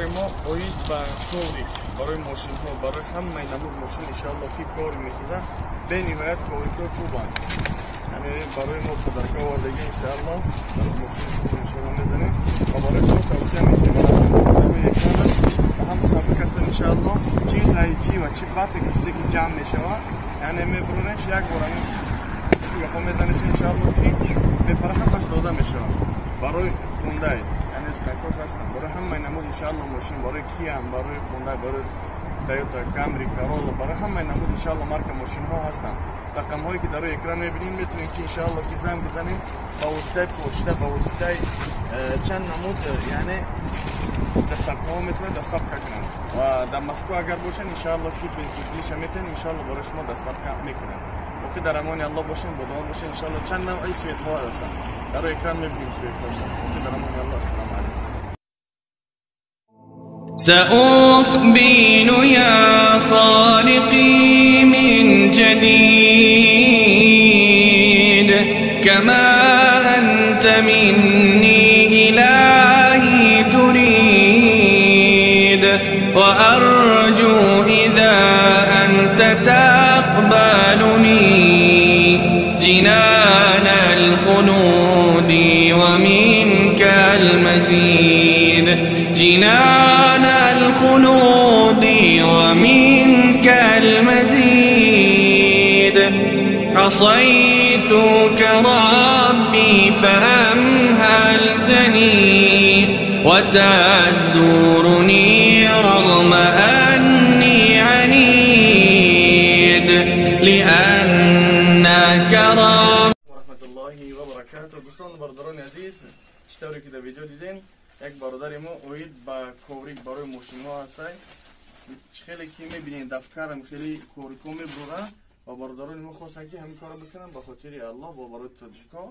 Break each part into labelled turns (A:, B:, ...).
A: Бародари мо оид ба коврик барои мошинҳо, барои ҳамаи намуд мошин иншаалло ки кор месозад, бениҳоят коврикҳо хубанд. Яъне барои мо подарка овардаги иншаалло дар мошин иншаалло мезанем ва барои шумо тавсия медиҳем. Дар рӯи экран ҳам сабк ҳастанд иншаалло, чи ғайчӣ ва чи барфе ки чизе ки ҷамъ мешавад, яъне мебурунеш як бор ҳамин гапҳо мезанеш иншаалло ки мепара ҳамаш дода мешавад. Барои Хундай, яъне знакош ҳастанд барои ҳамаи намуд иншаалло мошин, барои Киам, барои Хундай, барои Тойота, Камри, Королла, барои ҳамаи намуд иншаалло марка мошинҳо ҳастанд. Рақамҳое ки дар рӯи экран мебинем, метавонем ки иншаалло ки занг бизанем ба воситаи почта, ба воситаи чанд намуд, яъне доставкаҳо метавонед доставка кунанд. Ва дар Москва агар бошанд, иншаалло ки бензинпулиша метавонед, иншаалло барои шумо доставка мекунанд. Боқӣ дар амони Аллоҳ бошем, бо дуо бошем. Иншаалло чанд навъи светҳо ҳастанд. Дар рӯи экран мебинем светҳоша. Боқӣ дар амони Аллоҳ. Ассалому алайкум.
B: سأقبل يا خالقي من جديد كما أنت مني إلهي تريد، وأرجو إذا أنت تقبلني جنان الخلود ومنك المزيد، جنان الخلود ومنك المزيد. عصيتك ربي فأمهلتني وتزدورني رغم أني عنيد، لأنك رب.
A: ورحمة الله وبركاته. دوستان برادران عزیز، چطوری که در ویدیو دیدین یک برادر ما оид ба коврик барои мошинҳо ҳастай. Хеле ки мебинед дафкарам хеле коврикҳо мебурад ва бародарони мо хостанд ки ҳамин корро бикунанд ба хотири Аллоҳ ва барои тоҷикҳо.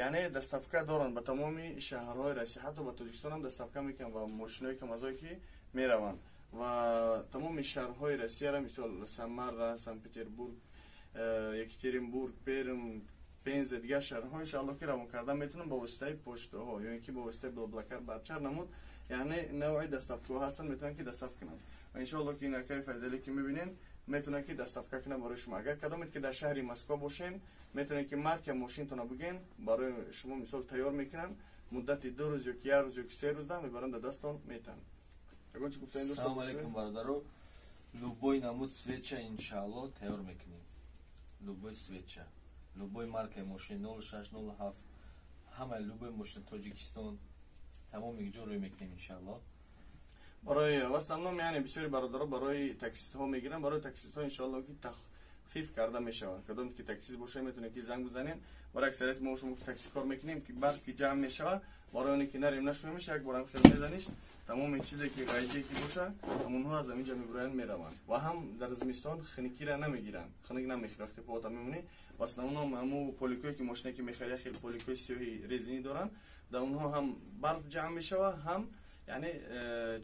A: Яъне доставка доранд ба тамоми шаҳрҳои Россия, ҳатто ба Тоҷикистон ҳам доставка мекунанд ва мошинҳои камазое ки мераванд ва тамоми шаҳрҳои Россияро, мисол Самара, Санкт-Петербург, Екатеринбург, Перм, Пенза, дигар шаҳрҳо иншаалло ки равон карда метавонанд ба воситаи почтаҳо ё ин ки ба воситаи Блаблакар, барчар намуд, яъне навъи доставкаҳо ҳастанд, метавонанд ки доставка кунанд. Ва иншаалло ки ин акаи Файзалӣ ки мебинед метавонад ки доставка кунад барои шумо. Агар кадомед ки дар шаҳри Москва бошен, метавонед ки марка мошинтона бигӯен, барои шумо мисол тайёр мекунанд, муддати 2 рӯз ё ки 1 рӯз ё ки 3 рӯз да мебаранд, дар дастон метаҳанд. Ягон чи гуфтани дошта
C: Салом
A: бошед?
C: алейкум, бародаро. Любой намуд свеча иншаалло тайёр мекунем. Любой свеча, любой маркаи мошин 06, 07, ҳамаи любой мошин Тоҷикистон тамоми ҷо рӯй мекунем иншаалло.
A: Барои в основном, яъне бисёри бародаро барои таксистҳо мегиранд, барои таксистҳо иншоалло ки тахфиф карда мешавад. Кадоме ки таксист боша, метавонед ки занг бизанед. Барои аксарияти мо шумо ки такси кор мекунем, ки барф ки ҷамъ мешавад, барои оне ки нарем нашӯемиш, як борам хел мезаниш, тамоми чизе ки ғайҷе ки боша, ҳамонҳо аз ҳамин ҷа мебуроянд, мераванд ва ҳам дар зимистон хиникира намегиранд, хиник намехӯрад вақте пота мемонӣ. В основном ҳаму поликое ки мошине ки мехарӣ, хел поликои сиёҳи резинӣ доранд, дар онҳо ҳам барф ҷамъ мешавад, ҳам яъне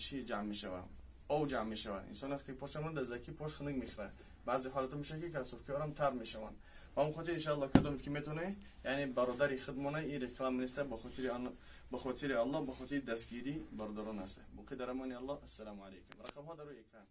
A: чӣ ҷамъ мешавад, об ҷамъ мешавад. Инсон вақте поша монад, дар заки пош хунук мехӯрад. Баъзе ҳолатҳо мешавад ки кроссовкиҳоам тар мешаванд. Ба ҳамон хотир иншаалло кадоме ки метавонед, яъне бародари худмона, ин реклама неста, ба хотири Аллоҳ, ба хотири дастгирӣ бародарон аст. Боқӣ дар амони Аллоҳ. Ассалому алайкум. Рақамҳо дар рӯи экран.